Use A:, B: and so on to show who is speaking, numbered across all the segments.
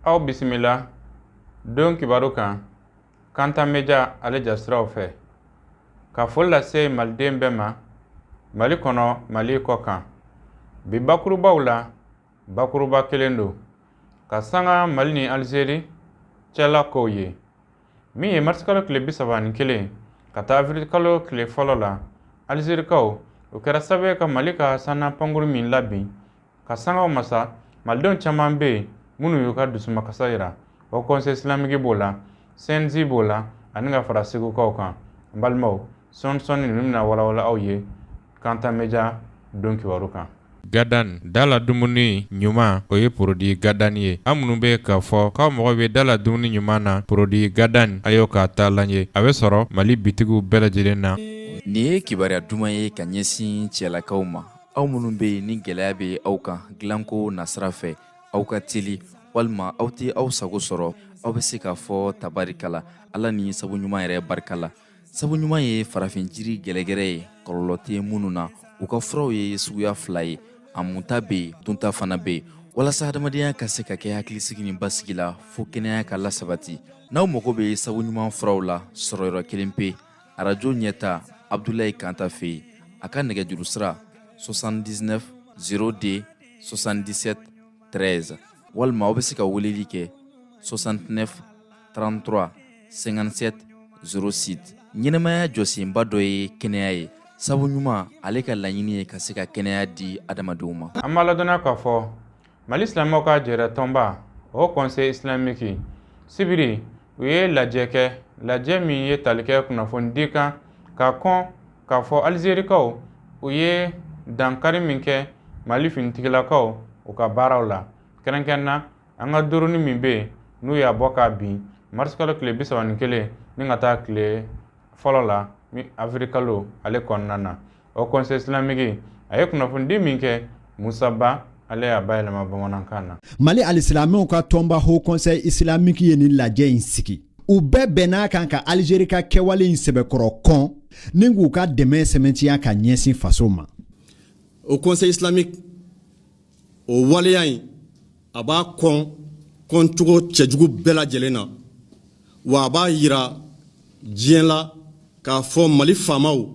A: Aw bisimila don kibaru kan Kanta Media ale jasiraw fɛ ka foli lase maliden bɛɛ ma Mali kɔnɔ, Mali kɔ kan. Bi bakurubaw la, bakuruba kelen don ka sanga Mali ni Alizeri cɛla kow ye. Min ye marisikalo tile 31 ka taa awirilikalo tile fɔlɔ la, Alizerikaw o kɛra sababu ye ka Mali ka sanna pankuru min labin ka sanga o ma sa, malidenw caman bɛ yen minnu y'u ka dusumakasa yira. Haut Conseil islamique b'o la, CNJ b'o la, ani ka fara segukaw kan. N balimaw, sɔɔni sɔɔni ninnu bɛna walawala aw ye Kanta Media don kibaru kan. Gadan dala dumuni ɲuman, o ye produit Gadan ye. Aw minnu bɛ k'a fɔ k'aw mago bɛ dala dumuni ɲuman na, produit Gadan, a y'o k'a taalan ye. A bɛ sɔrɔ Mali bitigiw bɛɛ lajɛlen na.
B: Nin ye kibaruya duman ye ka ɲɛsin cɛlakaw ma, aw minnu bɛ yen ni gɛlɛya bɛ aw kan dilanko nasira fɛ, aw ka teli walima aw tɛ aw sago sɔrɔ, aw bɛ se k'a fɔ tabarikala Ala ni sabu ɲuman yɛrɛ barika la. Sabu ɲuman ye farafin jiri gɛlɛgɛrɛ ye, kɔlɔlɔ tɛ minnu na. U ka furaw ye suguya fila ye, a munta bɛ yen, dunta fana bɛ yen, walasa hadamadenya ka se ka kɛ hakilisigi ni basigi la fo kɛnɛya ka lasabati. N'aw mago bɛ sabu ɲuman furaw la, sɔrɔyɔrɔ kelen pe, arajo ɲɛta Abdulayi Kanta fɛ yen. A ka nɛgɛjuru sira 79 02 77 13, walima aw bɛ se ka weleli kɛ 69 33 57 06. Ɲɛnamaya jɔsenba dɔ ye kɛnɛya ye. Sabu ɲuman ale ka laɲini ye ka se ka kɛnɛya di adamadenw ma.
A: An b'a ladɔnniya k'a fɔ Mali silamɛw ka jɛrɛ tɔnba, Haut Conseil islamique, sibiri u ye lajɛ kɛ, lajɛ min ye tali kɛ kunnafonidi kan ka kɔn k'a fɔ Alizerikaw u ye dankari min kɛ Mali finitigilakaw u ka baaraw la, kɛrɛnkɛrɛn na an ka drone min bɛ yen n'u y'a bɔ k'a bin marisikalo tile 31 ni ka taa tile fɔlɔ la awirilikalo ale kɔnɔna na. Haut Conseil islamique a ye kunnafonidi min kɛ, Musa Ba ale y'a bayɛlɛma bamanankan na.
C: Mali alisilamɛw ka tɔnba Haut Conseil islamique ye nin lajɛ in sigi. U bɛɛ bɛnn'a kan ka Alizeri ka kɛwale in sɛbɛkɔrɔ kɔn ni k'u ka dɛmɛ sɛmɛntiya ka ɲɛsin faso ma.
D: Haut Conseil islamique o waleya in, a b'a kɔn kɔncogo cɛjugu bɛɛ lajɛlen na, wa a b'a yira diɲɛ la k'a fɔ Mali faamaw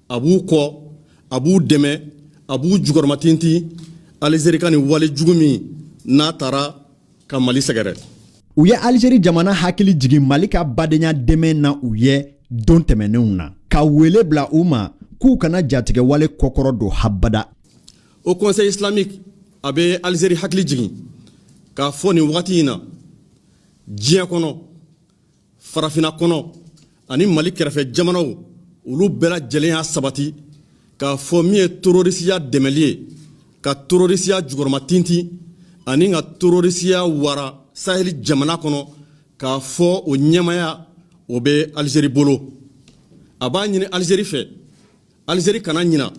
D: a b'u kɔ, a b'u dɛmɛ, a b'u jukɔrɔmatintin Alizeri ka nin wale jugu min n'a taara ka Mali sɛgɛrɛ.
C: U ye Alizeri jamana hakili jigin Mali ka badenya dɛmɛ na u ye don tɛmɛnenw na, ka wele bila u ma k'u kana jatigɛwale kɔkɔrɔ don habada.
D: Haut Conseil islamique a bɛ Alizeri hakili jigin k'a fɔ nin wagati in na diɲɛ kɔnɔ, farafinna kɔnɔ ani Mali kɛrɛfɛ jamanaw, olu bɛɛ lajɛlen y'a sabati k'a fɔ min ye terorisiya dɛmɛli ye, ka terorisiya jukɔrɔma tintin ani ka terorisiya wara saheli jamana kɔnɔ, k'a fɔ o ɲɛmaya o bɛ Alizeri bolo. A b'a ɲini Alizeri fɛ, Alizeri kana ɲina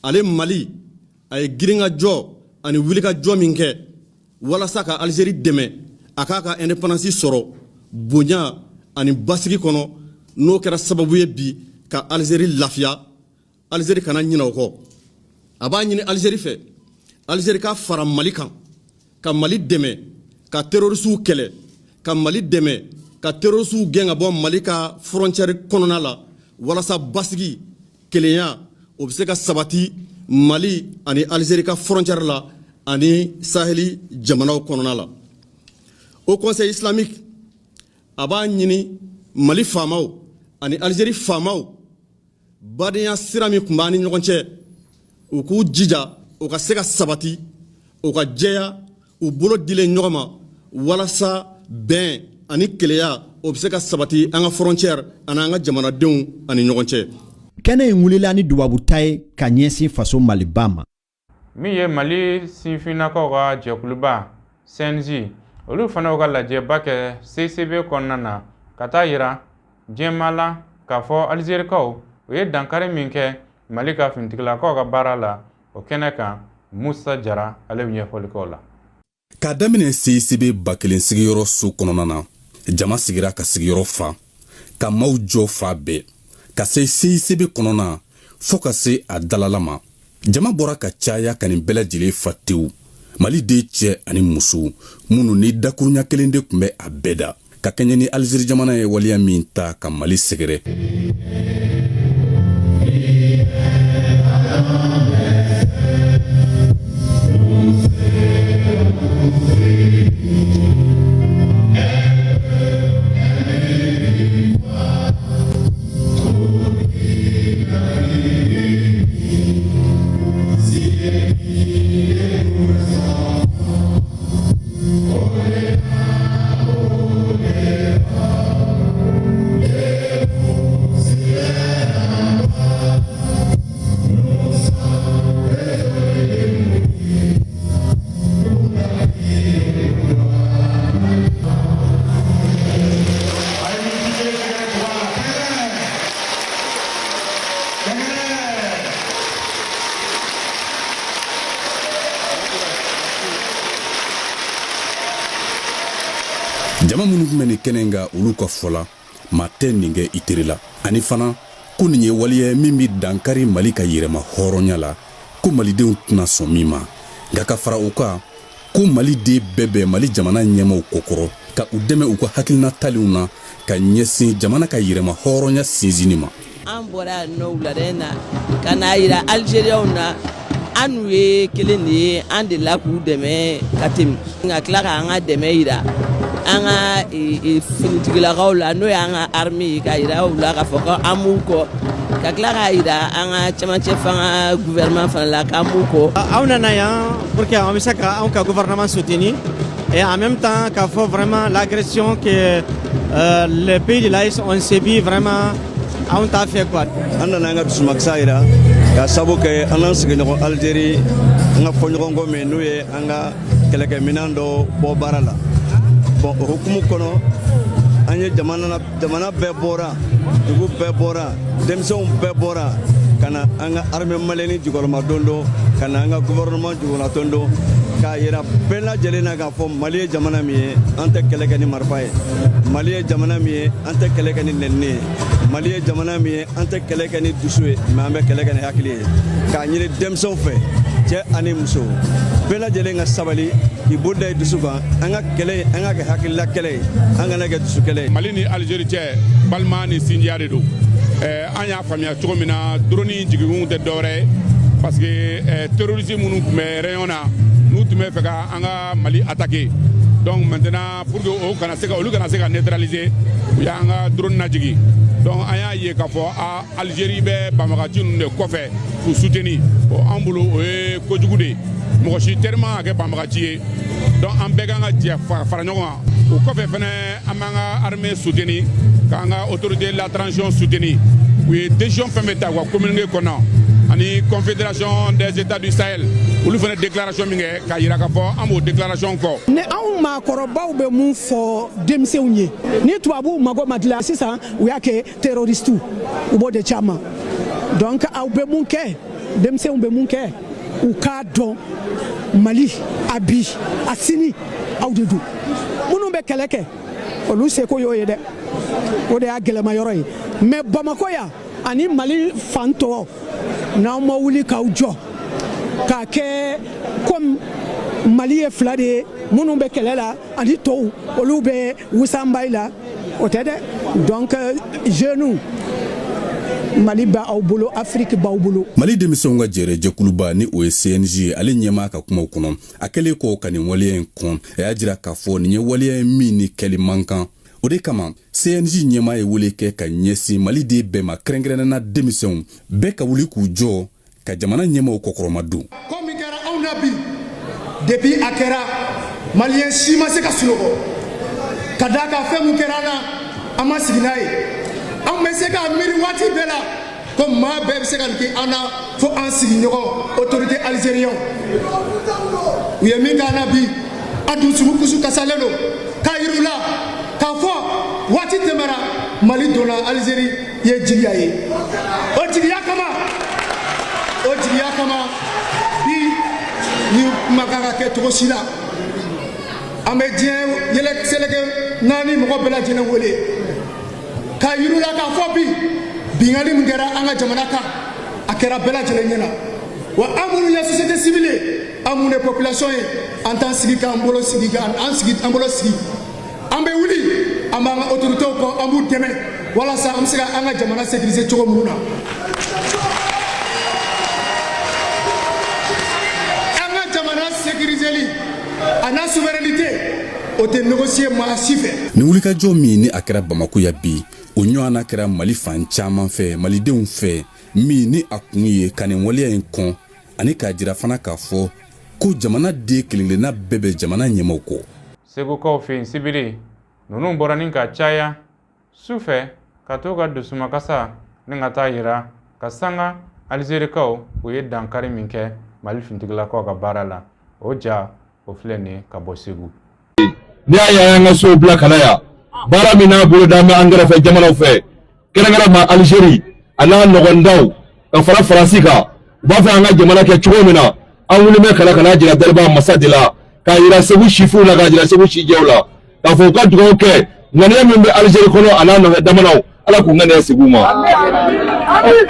D: ale Mali a ye girinkajɔ ani wulikajɔ min kɛ walasa ka Alizeri dɛmɛ a k'a ka indépendance sɔrɔ bonya ani basigi kɔnɔ, n'o kɛra sababu ye bi ka Alizeri lafiya. Alizeri kana ɲinɛ o kɔ. A b'a ɲini Alizeri fɛ, Alizeri ka fara Mali kan ka Mali dɛmɛ ka terrorisiw kɛlɛ, ka Mali dɛmɛ ka terrorisiw gɛn ka bɔ Mali ka frontière kɔnɔna la, walasa basigi, kelenya o bɛ se ka sabati Mali ani Alizeri ka frontière la ani saheli jamanaw kɔnɔna la. Haut Conseil islamique a b'a ɲini Mali faamaw ani Alizeri faamaw, badenya sira min tun b'an ni ɲɔgɔn cɛ, u k'u jija o ka se ka sabati, u ka jɛya u bolo dilen ɲɔgɔn ma, walasa bɛn ani kelenya o bɛ se ka sabati an ka frontière ani an ka jamanadenw ani ɲɔgɔn cɛ.
C: Kɛnɛ in wulila ni dubabuta ye ka ɲɛsin faso Maliba ma.
A: Min ye Mali sifinnakaw ka jɛkuluba CNJ, olu fana y'u ka lajɛba kɛ CICB kɔnɔna na ka taa yira diɲɛmaa la k'a fɔ Alizerikaw u ye dankari min kɛ Mali ka finitigilakaw ka baara la o kɛnɛ kan. Musa Jara ale bɛ ɲɛfɔli kɛ o la.
E: K'a daminɛ CICB ba kelen sigiyɔrɔ so kɔnɔna na, jama sigira ka sigiyɔrɔ fa, ka maaw jɔ fa bɛɛ, ka se CICB kɔnɔna fɔɔ ka se a dalala ma. Jama bɔra ka caya ka nin bɛɛ lajɛlen fa tewu. Mali den cɛ ani muso minnu ni dakurunya kelen de tun bɛ a bɛɛ da ka kɛɲɛ ni Alizeri jamana ye waleya min ta ka Mali sɛgɛrɛ. Jama minnu tun bɛ nin kɛnɛ in kan, olu ka fɔ la, maa tɛ nin kɛ i teri la, ani fana ko nin ye waleya min bɛ dankari Mali ka yɛrɛma hɔrɔnya la, ko malidenw tɛna sɔn min ma. Nka ka fara o kan, ko maliden bɛɛ bɛ Mali jamana ɲɛmaaw kɔkɔrɔ ka u dɛmɛ u ka hakilina talenw na ka ɲɛsin jamana ka yɛrɛma hɔrɔnya sinsinni ma.
F: An bɔra yan nɔ wulada in na ka n'a yira Algériens na, an n'u ye kelen de ye, an delila k'u dɛmɛ ka tɛmɛ, ka tila k'an ka dɛmɛ yira an ka finitigilakaw la, n'o y'an ka armée ye, ka yira u la k'a fɔ ko an b'u kɔ, ka tila k'a yira an ka cɛmancɛ fanga gouvernement fana la k'an b'u kɔ.
G: Aw nana yan pour que an bɛ se ka anw ka gouvernement soutenir et en même temps k'a fɔ vraiment l'agression que les pays de l'AES ont subi, vraiment anw t'a fɛ quoi.
H: An nana an ka dusumakasa yira ka sabu kɛ an n'an sigiɲɔgɔn Algérie, an ka fɔɲɔgɔnkɔ min n'u ye an ka kɛlɛkɛminɛn dɔ bɔ baara la. Bon, o hukumu kɔnɔ, an ye jamana, jamana bɛɛ bɔra, dugu bɛɛ bɔra, denmisɛnw bɛɛ bɔra ka na an ka armée malienne jukɔrɔmadon don, ka na an ka gouvernement jukɔrɔmadon don, k'a yira bɛɛ lajɛlen na k'a fɔ Mali ye jamana min ye, an tɛ kɛlɛ kɛ ni marifa ye. Mali ye jamana min ye, an tɛ kɛlɛ kɛ ni nɛnini ye. Mali ye jamana min ye, an tɛ kɛlɛ kɛ ni dusu ye, mais an bɛ kɛlɛ kɛ ni hakili ye. K'a ɲini denmisɛnw fɛ, cɛ ani muso, bɛɛ lajɛlen ka sabali k'i bolo da i dusu kan. An ka kɛlɛ, an ka kɛ hakilila kɛlɛ ye, an kana kɛ dusu kɛlɛ ye.
I: Mali ni Alizeri cɛ, balima ni sinjiya de don. An y'a faamuya cogo min na, drone jiginkunw tɛ dɔwɛrɛ ye, parce que terroriste minnu tun bɛ région na, n'u tun bɛ fɛ ka an ka Mali attaquer, donc maintenant pour que o kana se ka, olu kana se ka neutraliser, u y'an ka drone lajigin. Donc an y'a ye k'a fɔ a Algérie bɛ banbagaci ninnu de kɔfɛ k'u soutenir. Bon, an bolo o ye kojugu de ye. Mɔgɔ si teri man ka kɛ banbagaci ye. Donc an bɛɛ kan ka jɛ fara ɲɔgɔn kan. O kɔfɛ fɛnɛ, an b'an ka armée soutenir, k'an ka autorité la transition soutenir. U ye décision fɛn fɛn ta u ka communiqué kɔnɔ, ani Confédération des États du Sahel, olu fana déclaration min kɛ k'a yira k'a fɔ an b'o déclaration kɔ.
J: Ni anw maakɔrɔbaw bɛ mun fɔ denmisɛnw ye? Ni tubabuw mago ma dilan sisan, u y'a kɛ terroriste, u b'o de caman. Donc aw bɛ mun kɛ, denmisɛnw bɛ mun kɛ, u k'a dɔn Mali a bi, a sini, aw de don. Minnu bɛ kɛlɛ kɛ, olu seko y'o ye dɛ, o de y'a gɛlɛma yɔrɔ ye. Mais Bamakɔ yan ani Mali fan tɔ, n'aw ma wuli k'aw jɔ k'a kɛ komi Mali ye fila de ye, minnu bɛ kɛlɛ la ani tɔw, olu bɛ wusanbayi la, o tɛ dɛ. Donc jeunes, Mali b'aw bolo, Afiriki b'aw bolo.
E: Mali denmisɛnw ka jɛrɛ jɛkuluba, ni o ye CNJ ye, ale ɲɛmaa ka kumaw kɔnɔ, a kɛlen kɔ ka nin waleya in kɔn, a y'a jira k'a fɔ nin ye waleya ye min ni kɛli man kan. O de kama CNJ ɲɛmaa ye wele kɛ ka ɲɛsin maliden bɛɛ ma, kɛrɛnkɛrɛnnena denmisɛnw bɛɛ, ka wuli k'u jɔ ka jamana ɲɛmaw kɔkɔrɔma don.
K: Ko min kɛra anw na bi, depuis a kɛra, malien si ma se ka sunɔgɔ, ka d'a kan fɛn mun kɛra an na, an ma sigi n'a ye. Anw bɛ se k'a miiri waati bɛɛ la ko maa bɛɛ bɛ se ka nin kɛ an na, fo an sigiɲɔgɔn autorité algérien. U ye min k'an na bi, a dusukun kusu kasalen don k'a yir'u la k'a fɔ waati tɛmɛra. Mali donna Algérie ye jigiya ye. O jigiya kama, o jigiya kama bi, ni kuma kan ka kɛ cogo si la, an bɛ diɲɛ yɛlɛ seleke naani mɔgɔ bɛɛ lajɛlen wele k'a yir'u la k'a fɔ bi, binkanni min kɛra an ka jamana kan, a kɛra bɛɛ lajɛlen ɲɛna wa. An minnu ye société civile ye, An mun de population ye, an t'an sigi k'an bolo sigi, k'an sigi, an bolo sigi. An bɛ wuli, an b'an ka autorités kɔ, an b'u dɛmɛ walasa an bɛ se ka an ka jamana sécuriser cogo minnu na. An ka jamana sécuriseli a n'a souveraineté, o tɛ négocier maa si fɛ.
E: Nin wulikajɔ min ni a kɛra Bamako ya bi, o ɲɔgɔnna kɛra Mali fan caman fɛ, malidenw fɛ, min ni a kun ye ka nin waleya in kɔn ani k'a jira fana k'a fɔ ko jamana den kelenkelenna bɛɛ bɛ jamana ɲɛmaw kɔ.
A: Segukaw fɛ yen, sibiri ninnu bɔra ni ka caya su fɛ ka t'u ka dusumakasa ni ka taa yira ka sanga Alizerikaw u ye dankari min kɛ Mali fintigilakaw ka baara la. O ja o filɛ nin ye ka bɔ Segu.
L: N'i y'a ye an ka sow bila ka na yan, baara min n'a bolo da bɛ an kɛrɛfɛ jamanaw fɛ, kɛrɛnkɛrɛn ma Alizeri a n'a nɔgɔndaw ka fara Faransi kan, u b'a fɛ an ka jamana kɛ cogo min na, an wuli bɛ ka na jira daliba masa de la, k'a yira Segu sifinw la, k'a jira Segu sijɛw la, k'a fɔ u ka dugawu kɛ ŋaniya min bɛ Alizeri kɔnɔ a n'a nɔfɛ jamanaw, Ala k'u ŋaniya segin u ma.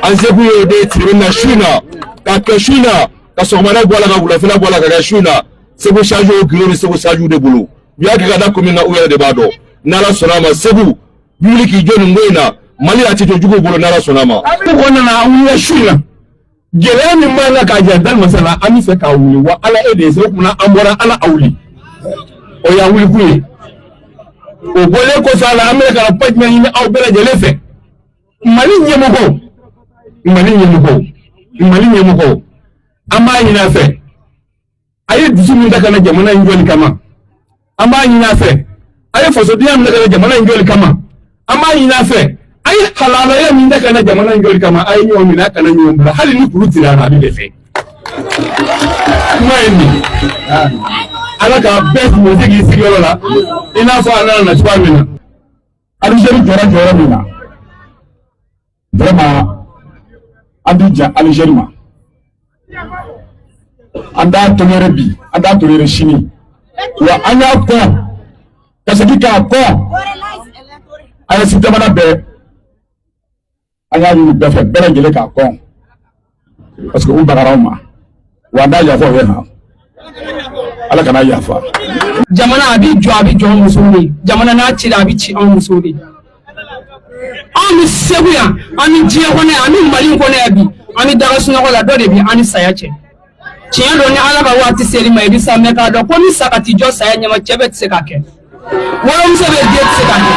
L: An segu ye o de ye tribune na su in na, ka kɛ su in na, ka sɔgɔmada bɔ a la, ka wulafɛla bɔ a la, ka kɛ su in na. Segu sajiw o gindo bɛ Segu sajiw de bolo, u y'a kɛ ka da kun min kan, u yɛrɛ de b'a dɔn. N'Ala sɔnna a ma, Segu bi wuli k'i jɔ nin ko in na, Mali a tɛ to juguw bolo, n'Ala sɔnna a ma.
M: O kɔnɔna na, an wulila su in na, gɛlɛya min b'an kan k'a jira dali masa la, an bɛ fɛ k'a wuli wa Ala e de ye se. O tuma an bɔra Ala a wuli, o y'an wulikun ye. O bɔlen kɔfɛ a la, an bɛ ka na kuma jumɛn ɲini aw bɛɛ lajɛlen fɛ? Mali ɲɛmɔgɔw, Mali ɲɛmɔgɔw, Mali ɲɛmɔgɔw, an b'a ɲini a fɛ, a ye dusu min ta ka na jamana in jɔli kama, an b'a ɲini a fɛ, a ye fasodenya min ta ka na jamana in jɔli kama, an b'a ɲini a fɛ, a ye halalaya min ta ka na jamana in jɔli kama, a ye ɲɔgɔn minɛ, a kana ɲɔgɔn bila, hali ni kulu tira a la, a bɛ dɛsɛ. Kuma ye nin, Ala k'a bɛɛ kun se k'i sigiyɔrɔ la i n'a fɔ a nana na cogoya min na.
N: Alizeri jɔra jɔyɔrɔ min na, vraiment an bɛ jan Alizeri ma, an t'a toléré bi, an t'a toléré sini, wa an y'a kɔn ka segin k'a kɔn. AES jamana bɛɛ, an y'a ɲini bɛɛ fɛ, bɛɛ lajɛlen k'a kɔn, parce que u bagara anw ma, wa an t'a yafa u ye han, Ala kana yafa.
O: Jamana a bɛ jɔ, a bɛ jɔ anw musow de. Jamana n'a cira, a bɛ ci anw musow de. Anw bɛ Segu yan, an bɛ diɲɛ kɔnɔ yan, an bɛ Mali kɔnɔ yan bi, an bɛ daga sunɔgɔ la, dɔ de bɛ an ni saya cɛ. Tiɲɛ don, ni Ala ka waati ser'i ma, i bɛ sa, mɛ k'a dɔn ko ni sa ka t'i jɔ saya ɲɛma, cɛ bɛɛ tɛ se k'a kɛ, wolomuso bɛ, den tɛ se k'a kɛ.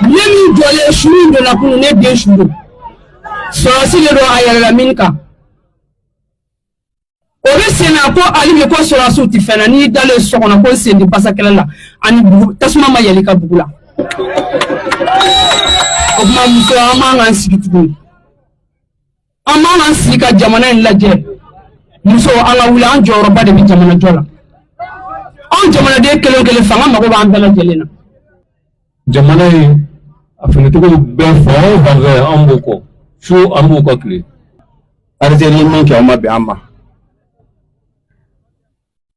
O: Ne min jɔlen, su min donna kunun, ne den su don, sɔrɔsi de don, a yɛlɛla min kan, o bɛ sen na ko hali bi ko sɔrɔsiw tɛ fɛn na. N'i dalen so kɔnɔ ko sen tɛ basa kɛlɛ la, ani bugu tasuma ma yɛlɛ i ka bugu la. O tuma muso, an man k'an sigi tuguni, an man k'an sigi ka jamana in lajɛ. Muso, an ka wuli, an jɔyɔrɔba de bɛ jamana jɔ la. Anw jamanaden kelen kelen, fanga mago b'an bɛɛ lajɛlen na.
L: Jamana in a finitigiw bɛɛ fan o fan fɛ, an b'u kɔ su, an b'u kɔ tile.
P: Alizeri ye min kɛ, o ma bɛn an ma,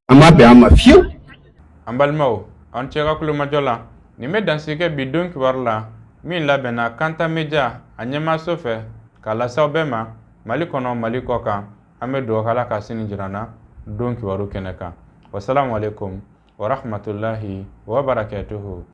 P: a ma bɛn an ma fiyewu.
A: An balimaw, an cɛ ka kulomajɔ la, nin bɛ dansigi kɛ bi don kibaru la min labɛnna Kanta Media a ɲɛmaaso fɛ k'a lase aw bɛɛ ma Mali kɔnɔ, Mali kɔ kan. An bɛ dugawu kɛ Ala ka sini jira an na don kibaru kɛnɛ kan. Wasalamu aleykum warahmatulahi wabarakatuhu.